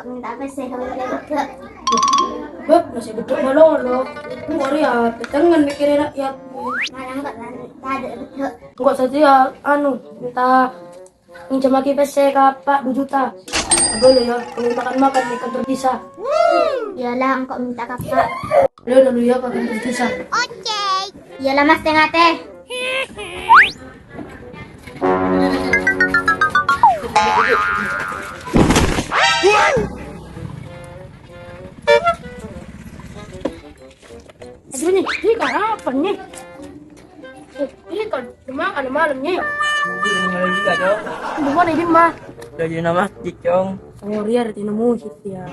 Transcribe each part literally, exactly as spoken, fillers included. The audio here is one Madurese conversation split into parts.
Minta pèssè, kami minta beddhâ'. Bâh, masih beddhâ' malolo. Engko' rèya petengan mikkèrè rakyat. Malah engko' ta-, tadâ' beddhâ'. Engko' saja, anu, minta minjemagi pèssè ka Pak dua juta. Boleh ya, boleh makan-makan di kantor desa. Iyalah, engko' minta ka Pak. Boleh dulu ya, ke kantor desa. Oke. Iyalah, Mas, tè-ngatè. Aduh, Nyi, ini kenapa, Nyi? Eh, ini kan cuma ada malam, Nyi. Di mana ini, Ma? Dari nama Cicong. Oh, dia ada di nemu sih, ya.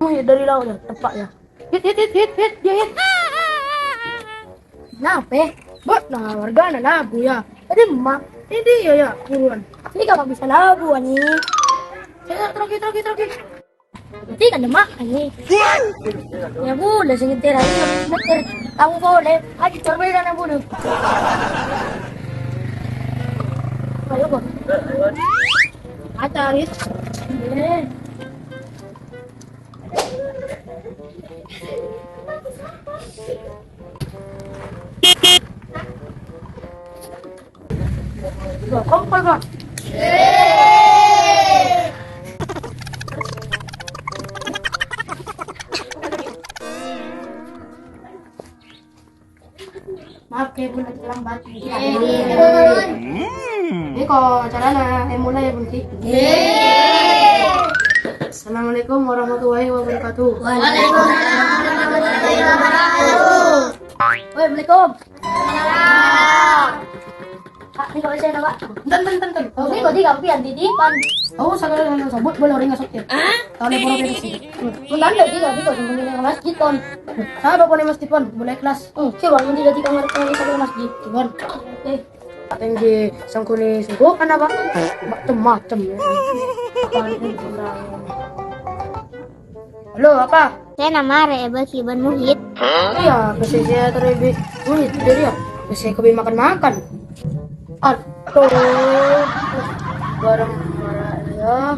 Oh, ya, dari laut ya, tepak ya. Hit, hit, hit, hit, hit, dia hit. Kenapa? Bot, nah, wargana labu ya. Tadi emak, ini dia ya, buruan. Ini kalau bisa labu, ani. Saya terogi, terogi, terogi. Ini kan emak, ani. Ya, boleh, sing nyetir aja, nyetir. Kamu boleh, aja corbin anak bunuh. Ayo, Bot. Aja, Aris. Eh. Wah, kompol, Pak. Maaf ya, Bun, terlambat. Ini kok acarana, eh, mulai ya, Bun, sih. Assalamualaikum warahmatullahi wabarakatuh. Waalaikumsalam warahmatullahi wabarakatuh. Waalaikumsalam. Pak, ini kok saya, Pak? Enten, enten, enten. Oh, ini kok tiga, Pak, yang titipan. Oh, saya kalau sebut boleh orang ngasut ya. Tahu nih, boleh sih. Pun tanda tiga, tiga, sembunyi di masjid, Pon. Saya bawa nih masjid, Pon. Boleh kelas. Hmm, coba nanti jadi kamar, kamar satu masjid. Cuman, eh, tinggi sangkuni sungguh kan apa? Macem-macem ya. Halo, apa? Saya nama Re Eba Kiban Muhit. Iya, pasti saya terlebih Muhit dari ya. Pasti kopi makan-makan. Aduh, bareng marah ya.